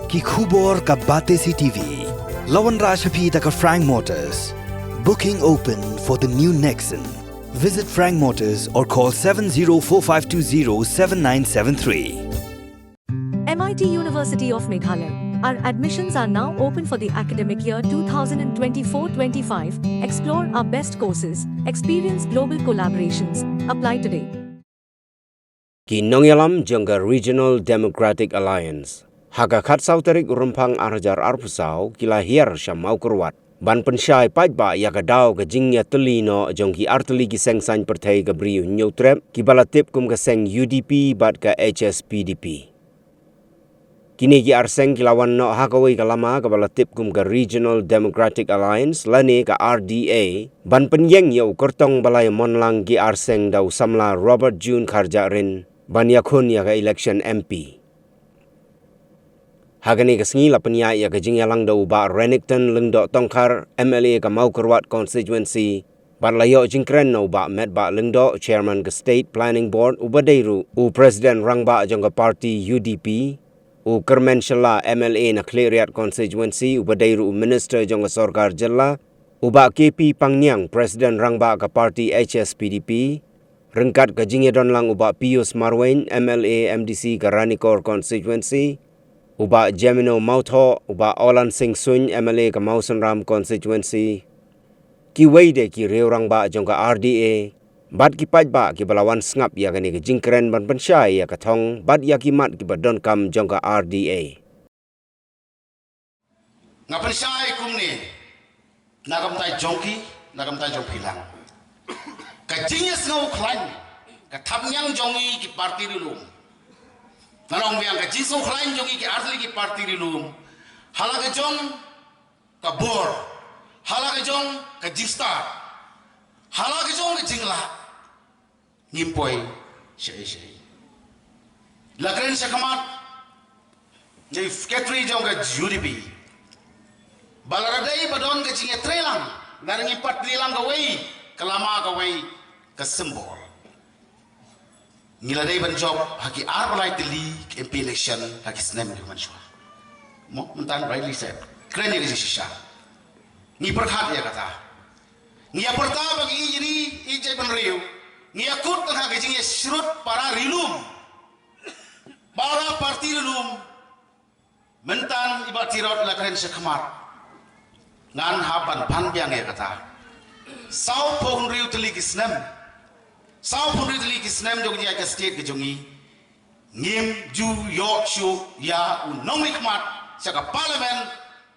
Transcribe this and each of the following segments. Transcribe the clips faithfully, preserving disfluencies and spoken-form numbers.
Ki khubor ka Batesi T V. La wanrah sha phi da ka Frank Motors. Booking open for the new Nexon. Visit Frank Motors or call seven zero four five two zero seven nine seven three. M I T University of Meghalaya. Our admissions are now open for the academic year twenty twenty-four twenty-five. Explore our best courses, experience global collaborations. Apply today. Ki nongïalam jong ka Regional Democratic Alliance ha ka khatsaw tarik u Rymphang ar hajar arphew saw ki la hiar sha Mawkyrwat ban pynshai paidbah ïa ka daw ka jingïatylli noh jong ki artylli ki seng saiñ pyrthei ka Bri u Hynñiewtrep kiba la tip kum ka seng U D P bad ka H S P D P. Kine ki ar seng ki la wan noh ha kawei ka lama kaba la tip kum ka Regional Democratic Alliance lane ka R D A ban pynïeng ïa u kyrtong ba la ïamon lang ki ar seng da u samla Robert June Kharjahrin ban ïakhun ïa ka election M P. Ha kane ka sngi la pynïaid ïa ka jingïalang da u Bah Renikton Lyngdoh Tongkhar, M L A ka Mawkyrwat Constituency, bad la ïoh jingkren na u Bah Metbah Lyngdoh, Chairman ka State Planning Board, uba dei ruh u President Rangbah jong ka party U D P, u Kyrmen Shylla, M L A na Khliehriat Constituency, uba dei ruh u Minister jong ka Sorkar Jylla, u Bah K P Pangniang, President Rangbah ka party H S P D P, ryngkat ka jingïadon lang u Bah Pius Marwein, M L A M D C ka Ranikor Constituency, u Bah Jemino Mawthoh, u Bah Olan Singh Suin, M L A ka Mawsynram Constituency, kiwei de ki riew rangbah jong ka R D A bad ki paidbah kiba la wan sngap ïa kane ka jingkren ban pynshai ïa ka thong bad ïa ki mat kiba donkam jong ka R D A. Nga pynshai kumne na ka bynta jong ki, na ka bynta jong phi lang. Ka jingïasngew khlaiñ ka thapniang jong ngi ki parti ri lum. Nga ong biang, ka jingsngew khlaiñ jong ngi ki artylli ki parti ri lum. Ha la ka jong ka bor, ha la ka jong ka jingstad, ha la ka jong ka jinglah, ngim poi shaei shaei. La kren shakhmat jong i Secretary jong ka U D P ba lada dei ba don ka jingïatreilang, lada ngi pat treilang kawei ka lama, kawei ka symbol, ngi la dei ban jop ha ki arphew lai tylli ki M P election ha ki snem kiban shuwa. Mo, mynta, rightly said. Kren ïa ka jingshisha. Ngi pyrkhat ïa kata. Ngi ïa pyrta ba ngi ïeit ri, ïeit jaitbynriew. Ngi ïa kut tang ha ka jingïashrut para ri lum, para parti ri lum. Mynta i Bah Tirot la kren shakhmat. Ngan hap ban pan biang ïa kata. Sawphew hynriew tylli ki snem, sawphew hynriew tylli ki snem jong ka state ka jong ngi, ngim ju ïoh shuh ïa u nongmihkhmat sha ka Parliament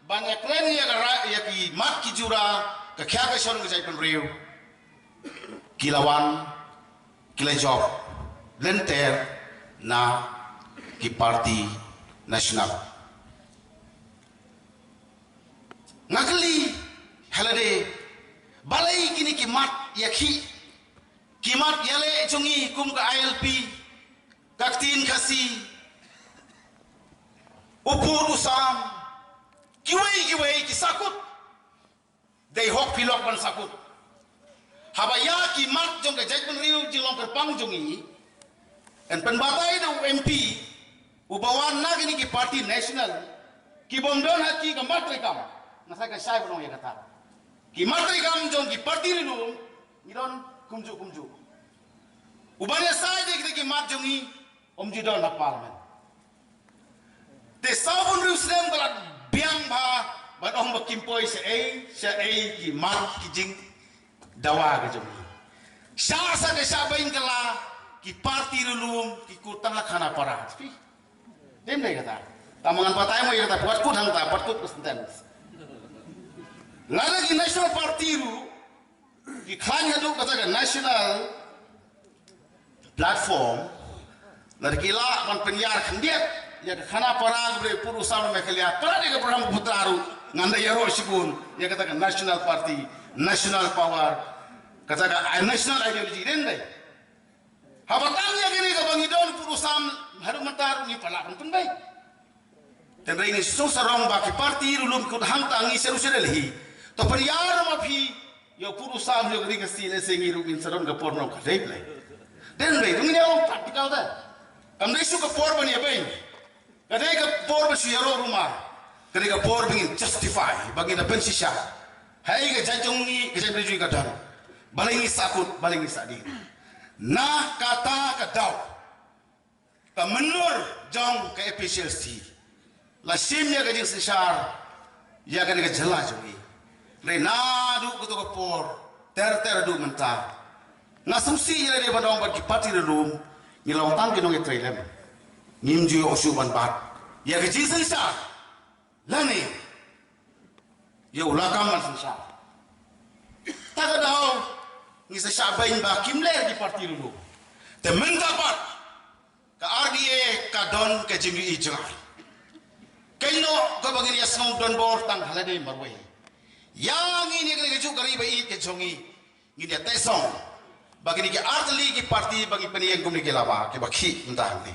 ban ïakren ïa ka ra-, ïa ki mat ki jura, ka khia ka shon ka jaitbynriew. Ki la wan, ki la jop lynter na ki parti national. Nga kylli, ha lade balei kine ki mat ïakhih, ki mat ïaleh jong ngi kum ka I L P, ka ktien Khasi, u pud u sam, kiwei kiwei ki sahkut. Dei hok phi lok ban sahkut. Haba ïa ki mat jong ka jaitbynriew jinglong kyrpang jong ngi, yn pynbatai da u M P uba wan na kine ki parti national, ki bym don ha ki ka mat treikam. Nga sa ka shai ban ong ïa kata. Ki mat treikam jong ki parti ri lum ngi don kumjuh kumjuh. Uban ïa sa ïa kita ki mat jong ngi, ym ju don ha Parliament. Te sawphew hynriew snem ka la biang bha ban ong ba kim poi shaei shaei ki mat ki jingdawa ka jong ngi. Shah sa ka shah beiñ ka la, ki parti ri lum ki kut tang ha khana para. Phi, dei ym dei kata? Tang ba ngan batai mo ïa kata, pat kut hangta, pat kut ka sentence. Lada ki national party ruh ki khlaiñ haduh kata ka national platform, lada ki lah ban pynïar khyndiat ïa ka khana para ka briew pud u sam Meghalaya, para de ka Brahmaputra ruh, ngan da ïaroh shibun ïa kata ka national party, national power, kata ka national ideology, dei ym dei? Haba tang ïa kine kaba ngi don pud u sam haduh mynta ruh ngi pat lah ban pynbeit. Tang dei ngi shu sarong ba ki parti ri lum kut hangta, ngi shu shu Delhi. To pynïar ma phi ïa u pud u sam ïa ka ri ka state, lehse ngi ruh ngin sa don ka por nongkha dei blei. Dei ym dei? To ngin ïa long practical da. Kam dei shu ka por ban ïa beiñ. Ka dei ka por ba shu ïaroh rumar. Ka dei ka por ba ngin justify, ba ngin da pynshisha. Haei ka jait jong ngi, ka jaitbynriew jong ngi ka don. Balei ngi sahkut, balei ngi sahdieng. Na kata ka daw, ka mynnor jong ka A P H L C la shim ïa ka jingsynshar ïa kane ka jylla jong ngi. Hynrei naduh kato ka por ter ter haduh mynta, nga sngewsih ïa lade ban ong bad ki party riewlum, ngi long tang ki nongïatreilang. Ngim ju ïoh shuh ban bat ïa ka jingsynshar lane ïa u lakam ban synshar. Ta ka daw ngi sa shah beiñ ba kim leh ki party riewlum. Te mynta pat ka R D A ka don ka jingïohi jngai. Keiñ noh kaba ngin ïa sngew donbor tang ha lade marwei. Ïa ngi ne kane ka juh ka ri ba ïeit ka jong ngi, ngin ïa teh song ba kine ki artylli ki party ba ngi pynïeng kumne ki lama kiba khih mynta hangne.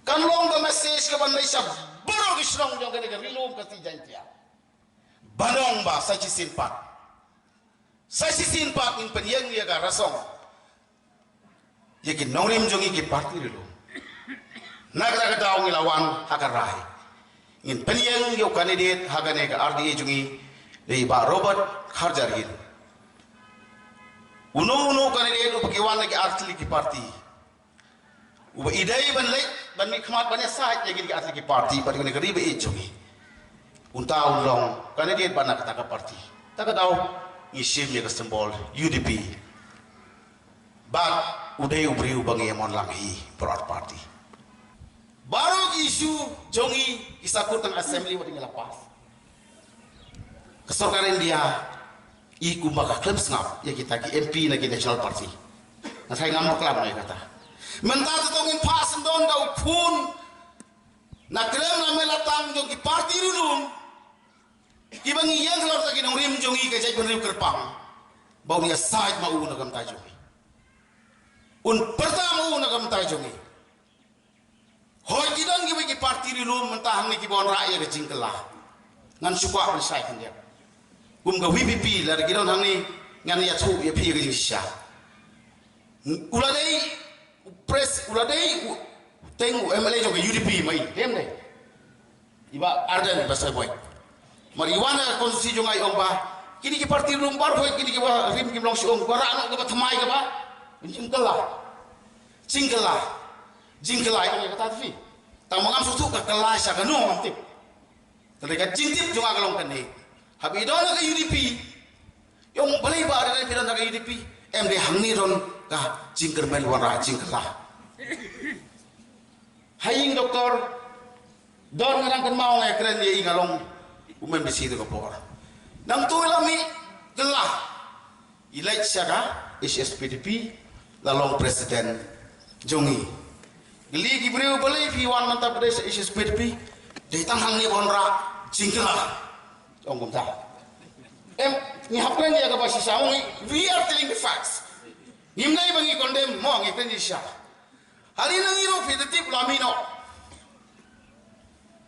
Kan long ka message kaban leit sha baroh ki shnong jong kane ka ri lum ka Jaintia. Ban ong ba sa shisien pat, sa shisien pat ngin pynïeng ïa ka rasong ïa ki nongrim jong ngi ki party riewlum. Na kata ka daw ngi la wan ha ka rai, ngin pynïeng ïa u candidate ha kane ka R D A jong ngi, dei Bah Robert Kharjahrin. Uno uno u candidate uba ki wan na ki artylli ki party, uba i dei ban leit ban mihkhmat ban ïasaid ïa kine ki artylli ki party bad kane ka ri ba ïeit jong ngi, uta un long candidate bad na kata ka party. Ta ka daw ngi shim ïa ka symbol U D P. Bad u dei u briew ba ngi ïa mon lang hi, broad party. Baroh ki issue jong ngi ki sahkut tang assembly wat ngi la pass. Ka sorkar India i kumba ka khlem sngap ïa kita ki M P na ki national party. Nga sa ngam bakla ban ong ïa kata. Mynta to ngin phah syndon da u khun na krem na mela tang jong ki party riewlum, kiba ngi ïeng halor ta ki nongrim jong ngi ka jaitbynriew kyrpang ba un ïasaid ma u na ka bynta jong ngi, un pyrta ma u na ka bynta jong ngi. Hooid ki don kiba ki party riewlum mynta hangne kiba wanrah ïa ka jingkylla. Ngan shu kwah ban shai khyndiat. Kum ka V P P lada ki don hangne ngan ïathuh ïa phi ïa ka jingshisha. U la dei u pres, u la dei u teng u M L A jong ka U D P mai, dei ym dei? I Bah Ardent Basaiawmoit. Mar i wan na ka konstituensi jong nga i ong ba kine ki party riewlum baroh, kine kiba rim kim long shuh, ong ba rah noh kaba thymmai kaba jingkylla. Jingkylla. Jingkylla i ong ïa kata phi. Tang ma ngam sngewthuh ka kylla sha kano ngam tip. Te ka jingtip jong nga ka long kane. Haba i don ha ka U D P, i ong balei Bah Ardent phi don ha ka U D P? Em, dei hangne don ka jingkyrmen wanrah jingkylla. Ha ïing doktor don, nga dang kynmaw nga ïakren ïa i, nga long u M D C to ka por. Nangtu i la mih kylla, i leit sha ka H S P D P, la long president jong ngi. Kylli ki briew balei phi wan mynta pdeng sha H S P D P? Dei tang hangne ba wanrah jingkylla. Ong kumta. Em, ngi hap kren ïa kaba shisha, ong ngi, we are telling the facts. Ngim dei ba ngi condemn mo, ngi kren ïa shisha. Hali na ngi ruh phi da tip la mih noh.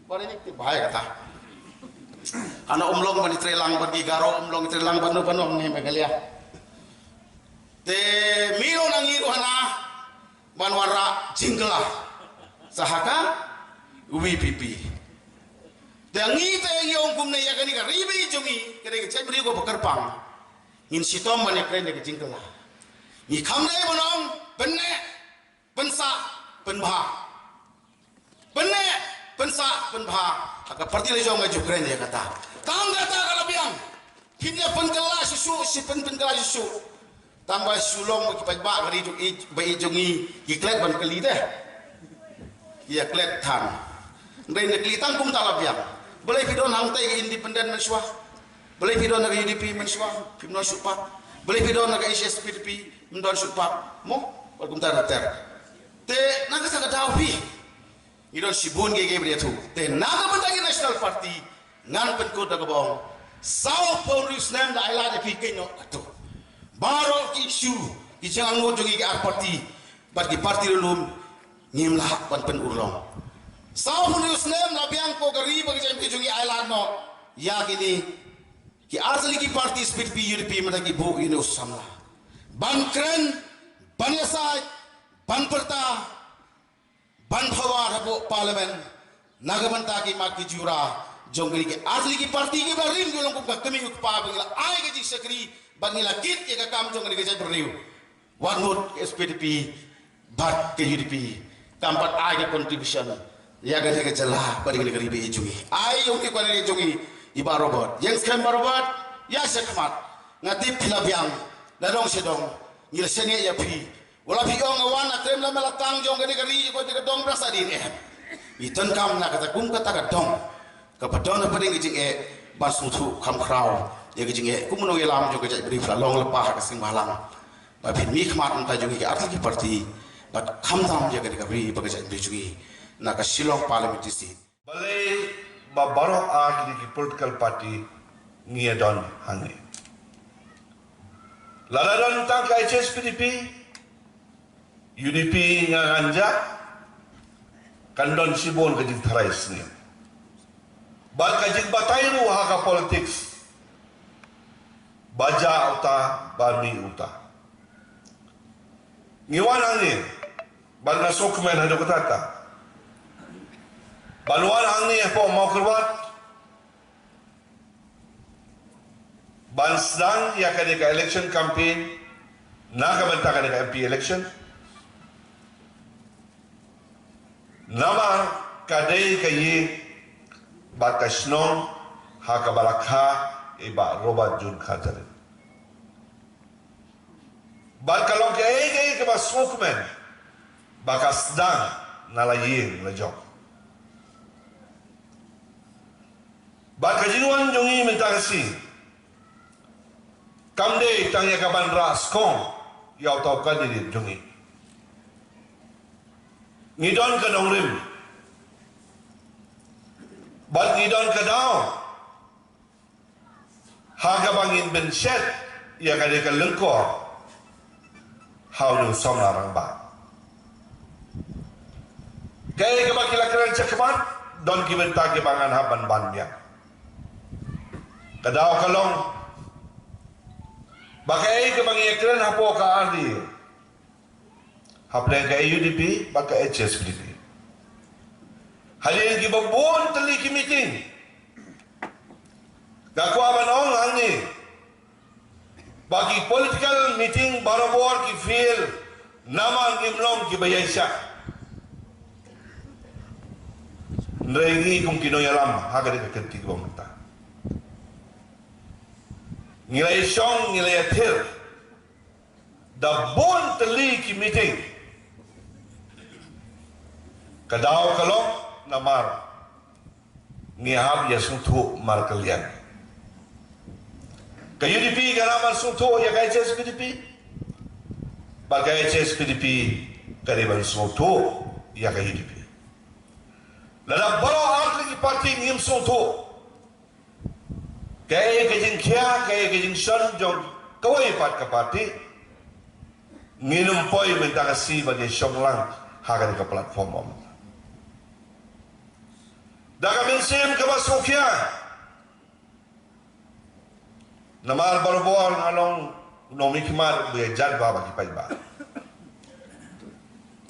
Ba ni tip bha ïa kata. Hana um long ban trei lang bad ki Garo, um long trei lang bad no bad no hangne Meghalaya. Te mih noh na ngi ruh hana ban wanrah jingkylla sha ka V P P. Te ngi te ngi ong kumne ïa kane ka ri ba ïeit jong ngi, ka dei ka jaitbynriew kaba kyrpang. Ngin shitom ban ïakren ïa ka jingkylla. Ngi kham dei ban ong pynneh pynsah pynbha. Pynneh pynsah pynbha. Ha ka party la jong nga ju kren ïa kata. Tang kata ka la biang. Phin ïa pynkylla shuh shuh, shi pyn pynkylla shuh shuh. Tang ba shu long ki paidbah ka ri jong i, ba ïeit jong ngi ki klet ban kylli te. Ki ïa klet than. Hynrei ngi kylli tang kumta la biang. Balei phi don hangtai ka independent mynshuwa? Balei phi don ha ka U D P mynshuwa? Phim don shuh pat. Balei phi don ha ka H S P D P? Phim don shuh pat. Mo, bad kumta ter ter. Te na kata ka daw phi, ngi don shibun kiei kiei ba ïathuh. Te na ka bynta ki National Party ngan pynkut da kaba ong, sawphew hynriew snem da ai lad ïa phi, keiñ noh katto. Baroh ki issue, ki jingangnud jong ngi ki ar party bad ki party riewlum, ngim lah ban pynurlong. Sawphew hynriew snem la biang ko ka ri bad ka jaitbynriew jong ngi, ai lad noh ïa kine ki artylli ki party, H S P D P, U D P, mynta ki buh ïa une u samla ban kren, ban ïasaid, ban pyrta, ban power hapoh Parliament. Na ka bynta ki mat ki jura jong kine ki artylli ki parti kiba rim ki long kum ka kmie u kpa ba ngi la ai ka jingshakri bad ngi la kit ïa ka kam jong kane ka jaitbynriew. Wat mut ka S P D P bad ka U D P kam pat ai ka contribution ïa kane ka jylla bad ïa kane ka ri ba ïeit jong ngi. Ai ïa u candidate jong ngi i Bah Robert. Ïeng skhem Bah Robert, ïa shakhmat. Nga tip phi la biang na dong sha dong. Ngi la shaniah ïa phi. Wat la phi ong nga wan na trei lam la tang jong kane ka ri, ko te ka dong bra sa din eh. Ngi donkam na kata kum kata ka dong kaba don hapdeng ka jingeh ban sngewthuh kham khraw ïa ka jingeh kum u nongïalam jong ka jaitbynriew, phi la long lypa ha ka seng bhalang. Ba phin mih khmat mynta jong ngi ki artylli ki parti bad khamtam ïa kane ka ri bad ka jaitbynriew jong ngi na ka Shillong Parliamentary Seat. Balei ba baroh artylli ki political party ngi ïa don hangne? Lada don tang ka H S P D P, U D P nga ngan jah, kan don shibun ka jingtharai sngewbha bad ka jingbatai ruh ha ka politics. Ba jah uta, ba mih uta. Ngi wan hangne bad nga sngewkmen haduh katta katta ban wan hangne hapoh Mawkyrwat ban sdang ïa kane ka election campaign na ka bynta kane ka M P election. Namar ka dei ka ïing bad ka shnong ha kaba la kha i Bah Robert June Kharjahrit. Bad ka long kaei kaei kaba sngewkmen ba ka sdang na la ïing la jong. Bad ka jingwan jong ngi mynta ka sngi kam dei tang ïa ka ban rah skong ïa uta u candidate jong ngi. Ngi don ka nongrim bad ngi don ka daw ha kaba ngin pynshet ïa kane ka lyngkor ha une u samla rangbah. Kaei kaba ki la kren shakhmat, don ki bynta kiba ngan hap ban ban biang. Ka daw ka long ba kaei kaba ngi ïa kren hapoh ka R D A hapdeng ka U D P bad ka H S P D P, hadien kiba bun tylli ki meeting, nga kwah ban ong hangne ba ki political meeting barabor ki fail namar ngim long kiba ïaishah. Hynrei ngi kum ki nongïalam ha kane ka kynti kaba mynta, ngi la ïashong, ngi la ïathir da bun tylli ki meeting. Ka daw ka long namar ngi hap ïa sngewthuh markylliang. Ka U D P ka dei ban sngewthuh ïa ka H S P D P, bad ka H S P D P ka dei ban sngewthuh ïa ka U D P. Lada baroh artylli ki parti ngim sngewthuh, kaei ka jingkhia, kaei ka jingshon jong kawei pat ka parti, ngin ym poi mynta ka sngi ban ïashong lang ha kane ka platform. Da ka mynsiem kaba sngewkhia. Namar barabor nga long u nongmihkhmat ba ïa jad bha bad ki paidbah.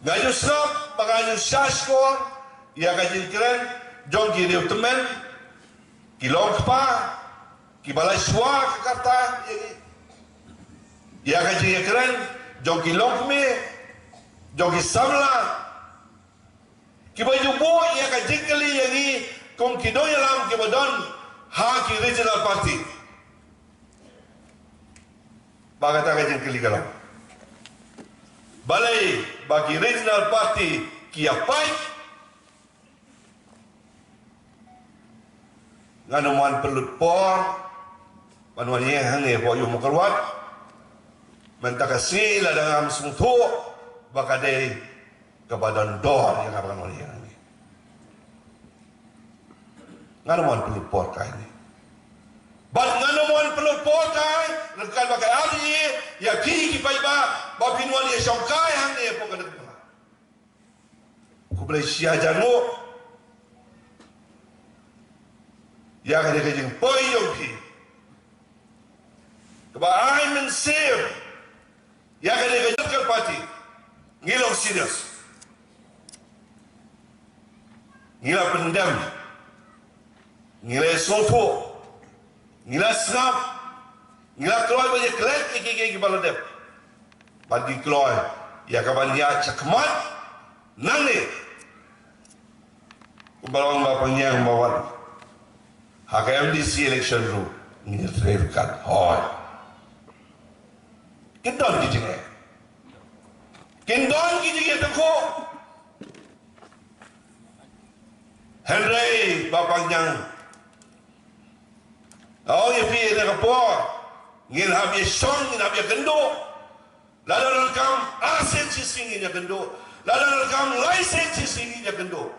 Nga ju sngap bad nga ju shahshkor ïa ka jingkren jong ki riewtymmen, ki longkpa, kiba la shuwa ka karta ïa ngi, ïa ka jingïakren jong ki longkmie, jong ki samla, kiba ju buh ïa ka jingkylli ïa ngi kum ki nongïalam kiba don ha ki regional party. Ba kata ka jingkylli ka long, balei ba ki regional party ki ïa pait? Ngan ym wan pynlut por ban wan ïeng hangne hapoh ïew Mawkyrwat mynta ka sngi lada ngam sngewthuh ba ka dei kaba don dor ïa nga ban wan ïeng hangne. Ngan ym wan pynlut por kai ne. Bad ngan ym wan pynlut por kai ryngkat bad ka R D A ïa phi ki paidbah ba phin wan ïashong kai hangne hapoh ka dei. Khublei shihajar nguh ïa kane ka jingpoi jong phi kaba ai mynsiem ïa kane ka political party. Ngi long serious. Ngi la pyndem, ngi la sngewthuh, ngi la sngap, ngi la kloi ban ïa klet ïa kiei kiei kiba la dep. Bad ngi kloi ïa ka ban ïaid shakhmat nangne. Kumba long ba pynïeng ba wan ha ka M D C election ruh ngi trei ryngkat. Hooid, kin don ki jingeh, kin don ki jingeh tyngkhuh. Hynrei ba pynïeng, nga ong ïa phi, ha kane ka por ngin hap ïa shong, ngin hap ïa kynduh. Lada donkam ar sien shisien ngin ïa kynduh, lada donkam lai sien shisien ngin ïa kynduh.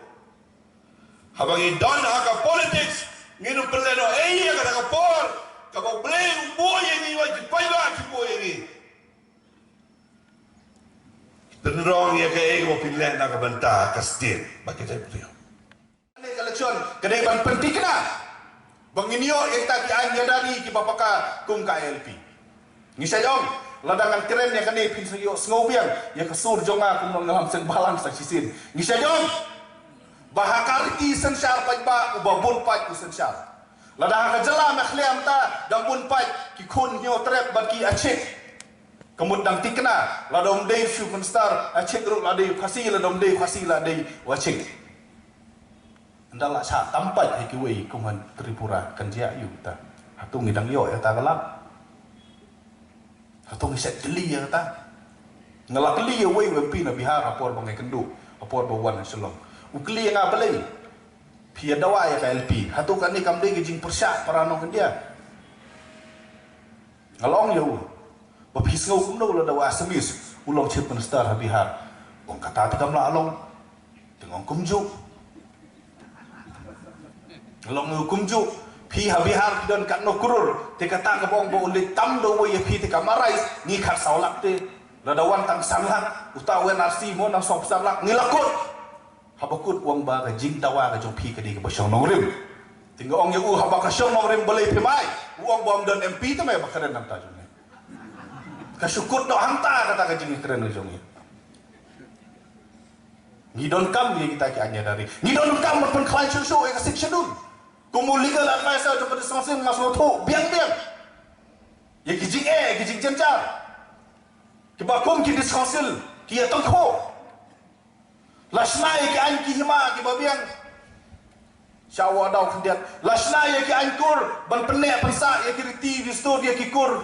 Haba ngi don ha ka politics, ngin ym pynlehnohei ïa kata ka por kaba U Blei u buh ïa ngi, wat ki paidbah ki buh ïa ngi. Pynrong ïa kaei kaba phin leh na ka bynta ka state bad ka jaitbynriew. Kane ka election ka dei ban pynthikna ba ngin ïoh ïa kita ki aiñ ïada ri kiba paka kum ka I L P. Ngi shait ong, lada ngan kren ïa kane phin sa ïohsngew biang ïa ka sur jong nga kum nongïalam seng bhalang sa shisien. Ngi shait ong ba ha ka riti synshar paidbah, uba bun paid u synshar. Lada ha ka jylla Meghalaya mynta dang bun paid ki khun Hynñiewtrep bad ki Achik. Ka mut dang thikna, lada ym dei u Chief Minister, Achik ruh la dei u Khasi, lada ym dei u Khasi la dei u Achik. Ynda la shah tam paid ha kiwei kum ha Tripura, kan jia aïu kita? Hato ngi dang ïoh ïa kata ka lad? Hato ngi shait kylli ïa kata? Nga la kylli ïa uwei u M P na Bihar ha por ba nga ïakynduh, ha por ba u wan na Shillong. U kylli ïa nga, balei phi ïa dawa ïa ka I L P? Hato kane kam dei ka jingpyrshah para nongkyndiah? Nga la ong ïa u, ba phi sngew kumno lada u Assamese u long Chief Minister ha Bihar? U ong kata te kam lah long. Te nga ong kumjuh. Nga la ong ïa u kumjuh. Phi ha Bihar phi don katno klur, te kata kaba ong ba u leit tam da uwei ïa phi te ka marais, ngi khatsaw lak te. Lada wan tang san lak, uta u N R C mo nang sawphew san lak, ngi la kut. Haba kut u ong ba ka jingdawa ka jong phi ka dei kaba shong nongrim. Te nga ong ïa u, haba ka shong nongrim balei phim ai? U ong ba ym don M P te me ba kren nangta jong ngi. Ka shu kut noh hangta kata ka jingkren ka jong ngi. Ngi donkam ïa kita ki aiñ ïada ri. Ngi donkam ban pynkhlaiñ shuh shuh ïa ka Sixth Schedule. Kum u legal advisor jong ka District Council nga sngewthuh biang biang ïa ki jingeh, ïa ki jingjynjar kiba kum ki District Council ki ïa tyngkhuh. La shna ïa ki aiñ ki hima kiba biang, shah wad daw khyndiat. La shna ïa ki aiñ kur ban pynneh pynsah ïa ki riti dustur ïa ki kur,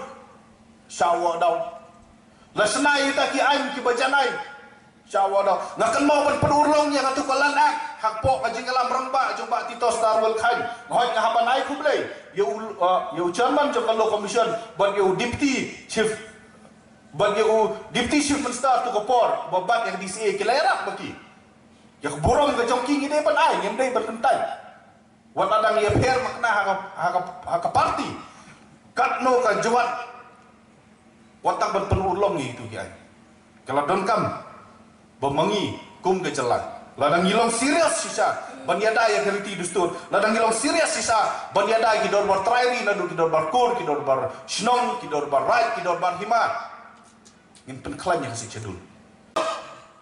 shah wad daw. La shna ïa kita ki aiñ kiba janai, shah wad daw. Nga kynmaw ban pynurlong ïa katu ka Land Act hapoh ka jingïalam rangbah jong Bah Titosstarwell Chyne. Nga hoi nga hap ban ai khublei ïa u, uh, ïa u chairman jong ka Law Commission bad ïa u deputy chief bad ïa u Deputy Chief Minister tu ka por ba bat ïa ka D C A, ki la ïarap ba ki, ïa ka burom ka jong ki ngi dei ban ai, ngim dei ban kyntait. Wat la dang ïapher makna ha ka, ha ka, ha ka party, katno ka jwat, wat tang ban pynurlong ïa itu ki aiñ. Ka la donkam ba ma ngi kum ka jylla, lada ngi long serious shisha ban ïada ïa ka riti dustur, lada ngi long serious shisha ban ïada ïa ki dorbar trai ri, naduh ki dorbar kur, ki dorbar shnong, ki dorbar raid, ki dorbar hima, ngin pynkhlaiñ ïa ka Sixth Schedule.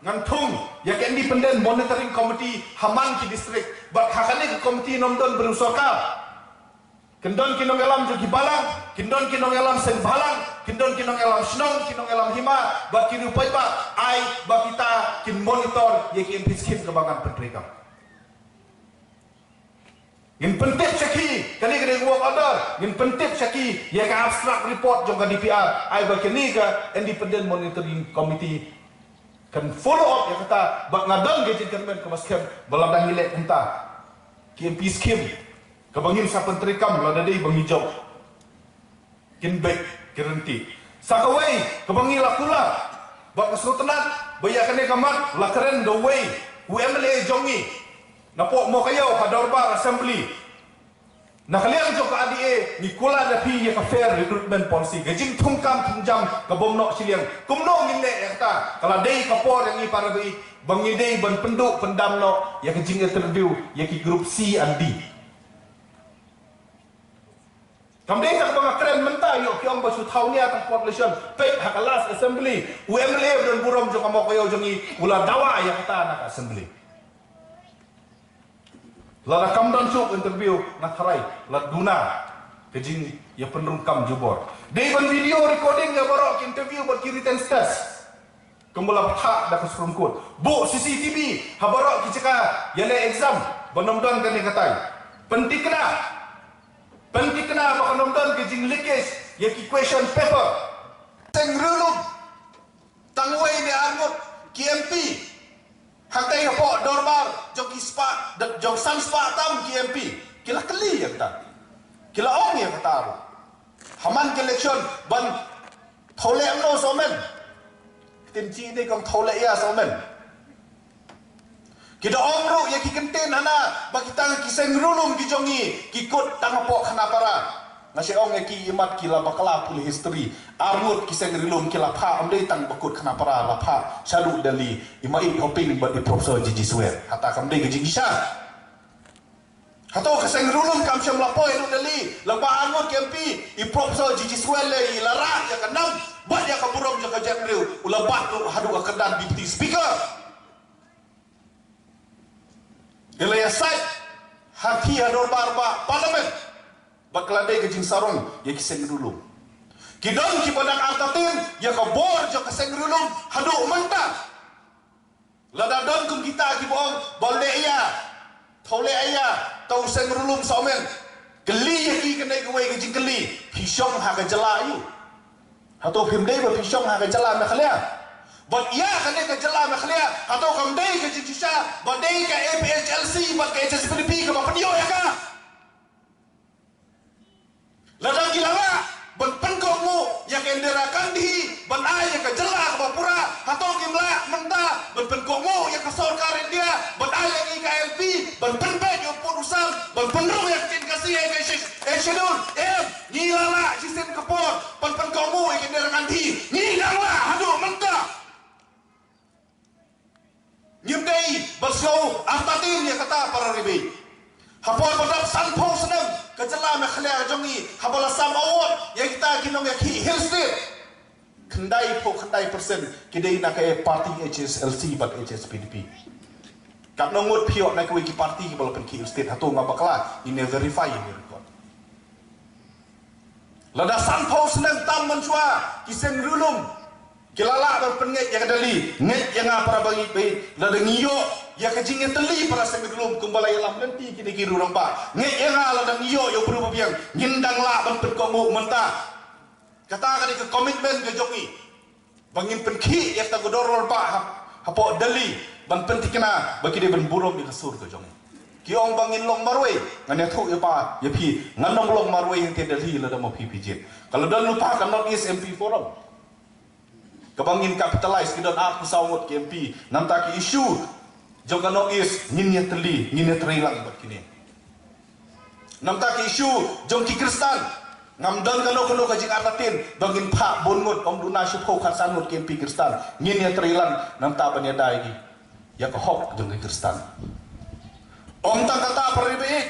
Ngan thung ïa ka Independent Monitoring Committee ha man ki district, bad ha kane ka committee ym don briew sorkar. Kin don ki nongïalam jong ki balang, kin don ki nongïalam seng balang, kin don ki nongïalam shnong, ki nongïalam hima, bad ki riew paidbah, ai ba kita kin monitor ïa ki M P scheme kaba ngan pyntreikam. Ngin pyntip sha ki, kane ka dei work order, ngin pyntip sha ki ïa ka abstract report jong ka D P R, ai ba kane ka Independent Monitoring Committee kan follow up ïa kata, bad nga don ka jingkyrmen kaba skhem ba lada ngi leh kumta, ki M P scheme kaba ngin sa pyntreikam lada dei ba ngi jop, kin beit ki rynti. Sa kawei kaba ngi la kular, bad nga sngewtynnat ba ïa kane ka mat la kren da uwei u M L A jong ngi napoh Mawkaiaw ha dorbar assembly. Na ka liang jong ka R D A ngi kular ïa phi ïa ka fair recruitment policy, ka jingthungkam thungjam ka bym noh shiliang. Kumno ngin leh ïa kata? Ka la dei ka por ïa ngi para baieit ba ngi dei ban pynduh pyndam noh ïa ka jinginterview ïa ki group C and D. Kam dei kaba nga kren mynta ïoh ki ong ba shu thaw nia tang population. Peit ha ka last assembly, u M L A ba don burom jong ka Mawkaiaw jong ngi u la dawa ïa kata na ka assembly. Lada kam don shuh interview, nga tharai la duna ka jingïapynrung kam jubor. Dei ban video recording ïa baroh ki interview bad ki written test. Kumba la pynthah da ka Supreme Court. Buh C C T V ha baroh ki jaka ïaleh exam ban ym don kane katai. Pynthikna, pynthikna ba kan ym don ka jingleakage ïa ki question paper. Seng riewlum tang wei ne ar ngut ki M P. Hangtai hapoh dorbar jong ki spah, jong san spah tam ki M P, ki la kylli ïa kata. Ki la ong ïa kata ruh. Ha man ka election ban thaw leh mano sawmen. Ktien Chin ne kong thaw leh ïa sawmen. Ki da ong ruh ïa ki kyntien hana ba ki tang ki seng riewlum ki jong ngi ki kut tang hapoh Khanapara. Nga shu ong ïa ki, imat ki la bakla pule history. Ar ngut ki seng riewlum ki la phah, ym dei tang ba kut Khanapara, la phah shaduh Delhi, i Ma Ïeit Hoping bad i Professor G G Swer. Hata kam dei ka jingshisha. Hato ka seng riewlum kam shym la poi ruh Delhi, la ba ar ngut ki M P, i Professor G G Swer lei i la rah ïa ka nam bad ïa ka burom jong ka jaitbynriew, u la bat ruh haduh ka kyrdan Deputy Speaker. Ki la ïasaid ha ki ha dorbar ba Parliament bad ka la dei ka jingsarong ïa ki seng riewlum. Ki don kiba dang artatien ïa ka bor jong ka seng riewlum haduh mynta. Lada don kum kita kiba ong ba leh ïa, thaw leh ïa, thaw seng riewlum sawmen. Kylli ïa ki kane kawei ka jingkylli, phi shong ha ka jylla aïu? Hato phim dei ba phi shong ha ka jylla Meghalaya? Bad ïa kane ka jylla Meghalaya, hato kam dei ka jingshisha ba dei ka A P H L C bad ka H S P D P kaba pynïoh ïa ka? Lada ki la lah ban pynkohnguh ïa ka Indira Gandhi ban ai ïa ka jylla kaba pura, hato kim lah mynta ban pynkohnguh ïa ka sorkar India ban ai ïa ngi ka I L P ban pynbeit ïa u pud u sam ban pynrung ïa ka ktien Khasi ha ka shi-, eh, schedule? Em, ngi la lah shisien ka por ban pynkohnguh ïa ka Indira Gandhi, ngi dang lah haduh mynta. Ngim dei ban sngew artatien ïa kata para ri baieit. Ha por ba dap sanphew snem ka jylla Meghalaya ka jong ngi haba la sam award ïa kita ki nongïakhih Hill State, khyndaiphew khyndai percent ki dei na ka party H S L C bad H S P D P. Katno ngut phi ïoh na kiwei ki party kiba la pynkhih Hill State? Hato nga bakla? Ïa ne verify ïa ne record. Lada sanphew snem tam mynshuwa ki seng riewlum ki la lah ban pynngeit ïa ka Delhi. Ngeit ïa nga para bangeit baieit, lada ngi ïoh ïa ka jingïatylli para seng riewlum kumba la ïalam lynti kine ki rangbah, ngeit ïa nga lada ngi ïoh ïa u briew ba biang, ngin dang lah ban pynkohnguh mynta. Kata ka dei ka commitment ka jong ngi. Ba ngin pynkhih ïa kata ka dorbar ba ha, hapoh Delhi ban pynthikna ba ki dei ban burom ïa ka sur ka jong ngi. Ki ong ba ngin long marwei, ngan ïathuh ïa phi, ïa phi, ngan ym long marwei hangtei Delhi lada ma phi phi jied. Ka la don lypa ka North East M P Forum kaba ngin capitalize, ki don arphew saw ngut ki M P, namta ki issue jong ka North East ngin ïatylli, ngin ïatreilang bad kine. Namta ki issue jong ki Khristan, ngam don kano kano ka jingartatien ba ngin phah bun ngut, ym duna shiphew khatsan ngut ki M P Khristan, ngin ïatreilang namta ban ïada ïa ki, ïa ka hok jong ki Khristan. Ym tang kata para ri baieit,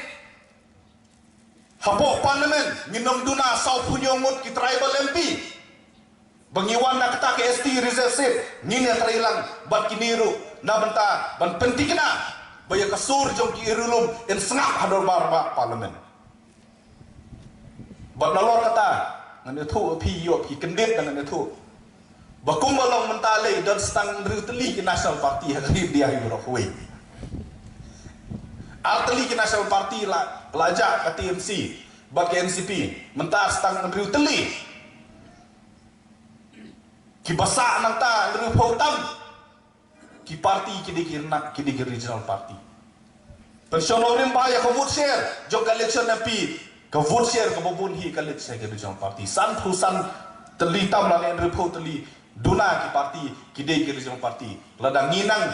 hapoh Parliament ngin ym duna sawphew hynñiew ngut ki tribal M P. Ba ngi wan na kata ka S T reserve seat, ngin ïatreilang bad kine ruh na bynta ban pynthikna ba ïa ka sur jong ki riewlum yn sngap ha dorbar ba Parliament. Bad nalor kata ngan ïathuh ïa phi, ïoh phi kyndit, ngan ïathuh ba kumba long mynta lei don tang hynriew tylli ki National Party ha ka ri India hi baroh kawei. Ar tylli ki National Party la, la jah ka T M C bad ka N C P, mynta tang hynriew tylli. Kiba sah nangta hynriewphew tam ki party, ki dei ki na, ki dei ki regional party. Pynshong nongrim ba ïa ka vote share jong ka election M P, ka vote share kaba bun hi ka leit sha ki regional party. Sanphew san tylli tam lane hynriewphew tylli duna ki party ki dei ki regional party. Lada ngi nang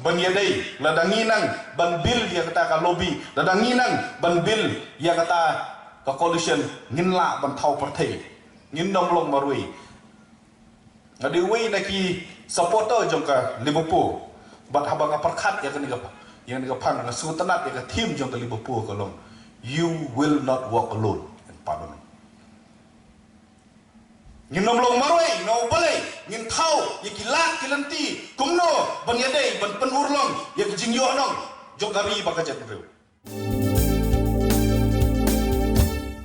ban ïadei, lada ngi nang ban build ïa kata ka lobby, lada ngi nang ban build ïa kata ka coalition, ngin lah ban thaw pyrthei. Ngin ym long marwei. Nga dei uwei na ki supporter jong ka Liverpool. Bad haba nga pyrkhat ïa kane ka, ïa kane ka phang, nga sngewtynnat ïa ka theme jong ka Liverpool ka long, "You will not walk alone in Parliament." Ngin ym long marwei, no balei, ngin thaw ïa ki lad ki lynti kumno ban ïadei ban pynurlong ïa ki jingïohnong. jong ka ri bad ka jaitbynriew.